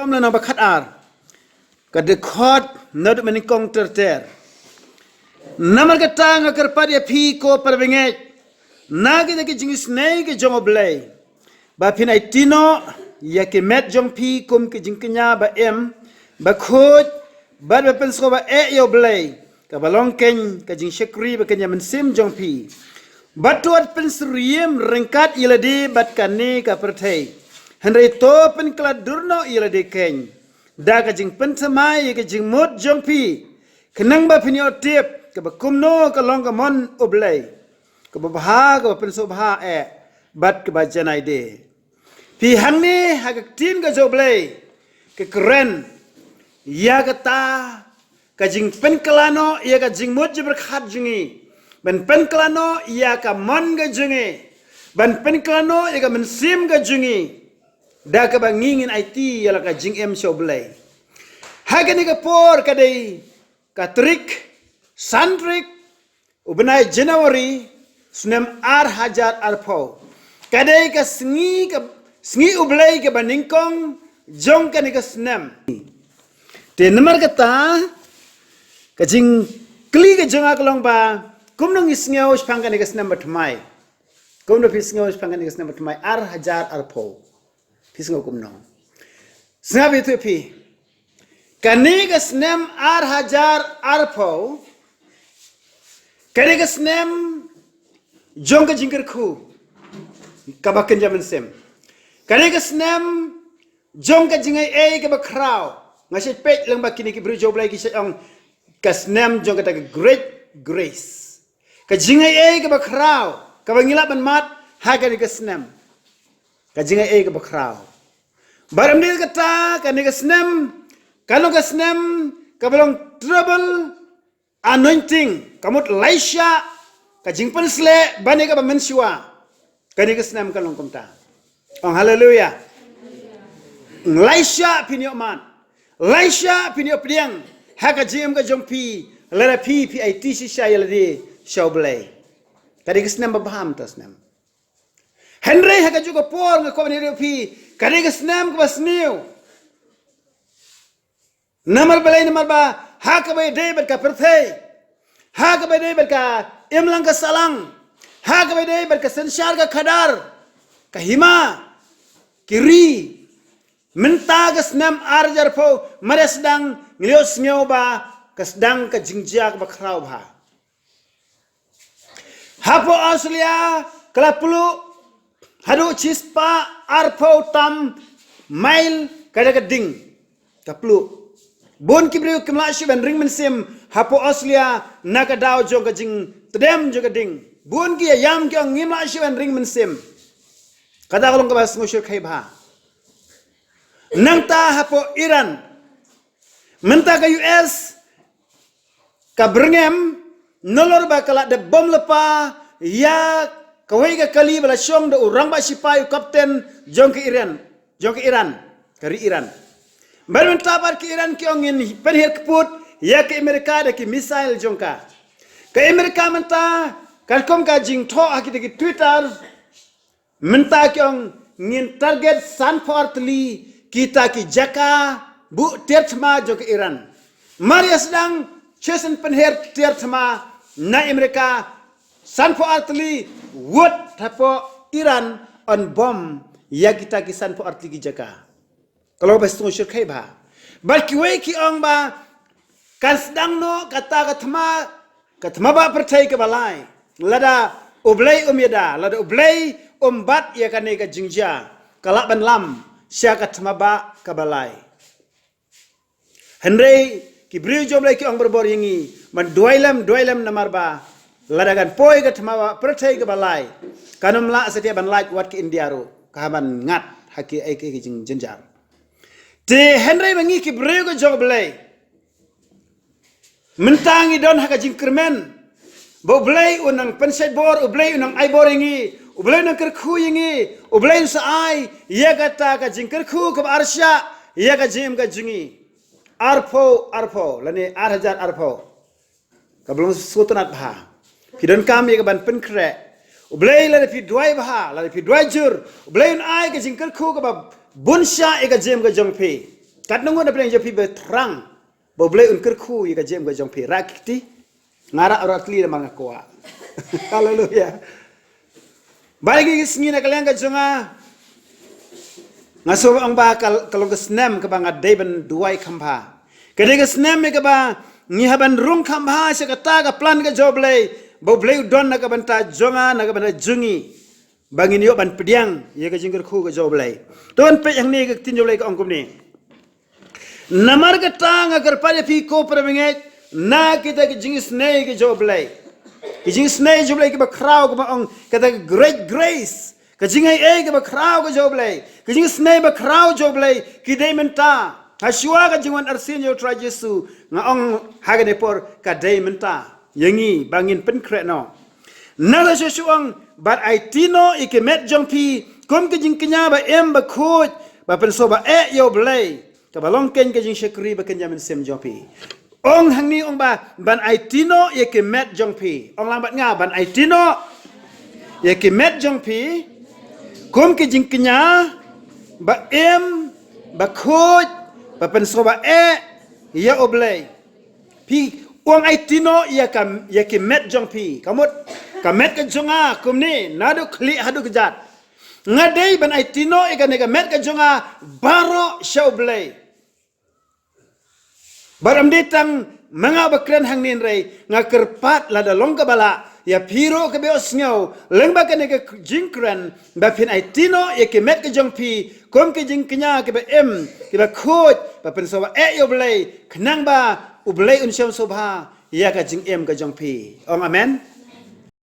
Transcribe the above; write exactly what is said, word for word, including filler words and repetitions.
Kam la nang ba khat ar. Ka dkhot naduh mynnyngkong ter ter. Namar kata nga kyrpad ïa phi ko para bangeit, na kita ki jingisynei ki jong U Blei, ba phin aiti noh ïa ki met jong phi kum ki jingkñia ba im, ba khuid, bad ba pynsngewbha eh ïa U Blei, kaba long keiñ ka jingshakri ba kñia mynsiem jong phi. Bad to wat pynsyriem ryngkat ïa lade bad kane ka pyrthei, hynrei to pynkylla dur noh ïa lade keiñ da ka jingpynthymmai ïa ka jingmut jong phi, khnang ba phin ïoh tip kaba kumno ka long ka mon U Blei, kaba bha, kaba pynsngewbha eh, bad kaba janai de. Phi hangne ha ka ktien ka jong U Blei, ka kren ïa kata ka jingpynkylla noh ïa ka jingmut jingpyrkhat jong ngi, ban pynkylla noh ïa ka mon ka jong ngi, ban pynkylla noh ïa ka mynsiem ka jong ngi, da kaba ngi ngin aiti ïa la ka jingim sha U Blei. Ha kane ka por ka dei ka tarik, san tarik u bnai January, snem ar hajar arphew. Ka dei ka sngi, ka sngi U Blei kaba nyngkong jong kane ka snem. Te namar kata, ka jingkylli ka jong nga ka long ba, kumno ngi sngew shaphang kane ka snem ba thymmai? Kumno phi sngew shaphang kane ka snem ba thymmai ar hajar arphew? Phi sngew kumno? Sngap ïa tu phi. Kane ka snem ar hajar arphew, kane ka snem jong ka jingkyrkhu kaba kynja mynsiem. Kane ka snem jong ka jingai ei kaba khraw. Nga shait peit lang ba kine ki briew jong U Blei ki shait ong ka snem jong kata ka great grace. Ka jingai ei kaba khraw kaba ngi lah ban mad ha kane ka snem. Ka jingai ei kaba khraw. Bad ym dei kata, kane ka snem ka long ka snem kaba long treble anointing, ka mut laisha ka jingpynsleh ban ïa kaba mynshuwa. Kane ka snem ka long kumta. Ong haleluya. Laisha phin ïoh mad, laisha phin ïoh pdiang ha ka jingim ka jong phi, lada phi phi aiti shisha ïa lade sha U Blei. Kane ka snem ba bha mynta snem. Hynrei ha kajuh ka por nga kwah ban ïathuh ïa phi, kane ka snem kaba sniew. Namar balei? Namar ba ha kaba ïadei bad ka pyrthei, ha kaba ïadei bad ka imlang ka sahlang, ha kaba ïadei bad ka synshar ka khadar, ka hima, ki ri, mynta ka snem ar hajar arphew, mar ïa sdang ngi ïohsngew ba ka sdang ka jingjia kaba khraw bha. Hapoh Australia ka la pluh haduh shispah arphew tam mail kata ka ding. Ka pluh. Bun ki briew kim lah shuh ban ring mynsiem hapoh Australia na ka daw jong ka jingtdem jong ka ding. Bun ki ïam ki ong ngim lah shuh ban ring mynsiem. Kata ka long kaba sngewsih kaba bha. Nangta hapoh Iran, mynta ka U S ka byrngem nalor ba ka la dep bom lypa ïa kawei ka kali ba la shong da u rangbah shipai, u kapten jong ka Iran, jong ka Iran, ka ri Iran. Bad mynta pat ka Iran ki ong ngin pynhiar kput ïa ka Amerika da ki missile jong ka. Ka Amerika mynta katkum ka jingthoh ha kita ki Twitter, mynta ki ong ngin target sanphew artylli kita ki jaka buh tiar thma jong ka Iran. Mar ïa sdang shisien pynhiar tiar thma na Amerika sanphew artylli, wut hapoh Iran yn bom ïa kita ki sanphew artylli ki jaka. Ka long ba sngewsih kaba bha. Bad kiwei ki ong ba kan sdang noh kata ka thma, ka thma ba pyrthei kaba lai, lada U Blei um ïada, lada U Blei um bat ïa kane ka jingjia, ka lah ban lam sha ka thma ba kaba lai. Hynrei ki briew jong U Blei ki ong barabor ïa ngi ban duwai lem, duwai lem, namar ba lada kan poi ka thma ba pyrthei kaba lai, kan ym lah satia ban lait wat ka India ruh, ka hap ban ngat ha kiei kiei ki jingjynjar. Te hynrei ma ngi ki briew ka jong U Blei, mynta ngi don ha ka jingkyrmen ba U Blei u nang pynshait bor, U Blei u nang ai bor ïa ngi, U Blei u nang kyrkhu ïa ngi, U Blei un sa ai ïa kata ka jingkyrkhu kaba arshah ïa ka jingim ka jong ngi. Arphew arphew lane ar hajar arphew. Kaba long sngewtynnat bha. Phi donkam ïa ka ban pynkhreh. U Blei lada phi duwai bha, lada phi duwai jur, U Blei un ai ka jingkyrkhu kaba bun shah ïa ka jingim ka jong phi. Katno ngut na pdeng jong phi ba thrang ba U Blei un kyrkhu ïa ka jingim ka jong phi? Rah ki kti. Nga rah rah tli namar nga kwah. Haleluya. Ba ïa ki sngi na ka liang ka jong nga, nga sngewbha ong ba ka, ka long ka snem kaba nga dei ban duwai kham bha. Ka dei ka snem ïa kaba ngi hap ban rung kham bha sha kata ka plan ka jong U Blei, ba U Blei u don na ka bynta jong nga, na ka bynta jong ngi, ba ngin ïoh ban pdiang ïa ka jingkyrkhu ka jong U Blei. To ngin peit hangne, ka ktien jong U Blei ka ong kumne. Namar kata nga kyrpad ïa phi, ko para bangeit, na kita ki jingisynei ki jong U Blei. Ki jingisynei jong U Blei kiba khraw, kiba ong kata ka great grace. Ka jingai ei kiba khraw ka jong U Blei. Ki jingisynei ba khraw jong U Blei ki dei mynta. Hashwa ka jingwan arsien jong U Trai Jisu, nga ong ha kane por, ka dei mynta ïa ngi ba ngin pynkhreh noh. Nangta shu shu ong, ban aiti noh ïa ki met jong phi kum ki jingkñia ba im, ba khuid, ba pynsngewbha eh ïa U Blei, kaba long keiñ ka jingshakri ba kynja mynsiem jong phi. Ong hangne, ong ba ban aiti noh ïa ki met jong phi. Ong lang bad nga, ban aiti noh ïa ki met jong phi kum ki jingkñia ba im, ba khuid, ba pynsngewbha eh ïa U Blei. Phi, ong aiti noh ïa ka, ïa ki met jong phi. Ka mut ka met ka jong nga kumne, naduh khlieh haduh kjat, nga dei ban aiti noh ïa kane ka met ka jong nga baroh sha U Blei. Bad ym dei tang ma nga ba kren hangne, hynrei nga kyrpad lada long kaba lah, ïa phi ruh kiba ïohsngew lyngba kane ka jingkren, ba phin aiti noh ïa ki met ka jong phi kum ki jingkñia kiba im, kiba khuid, ba pynsngewbha eh ïa U Blei, khnang ba U Blei un shym sngewbha ïa ka jingim ka jong phi. Ong amen.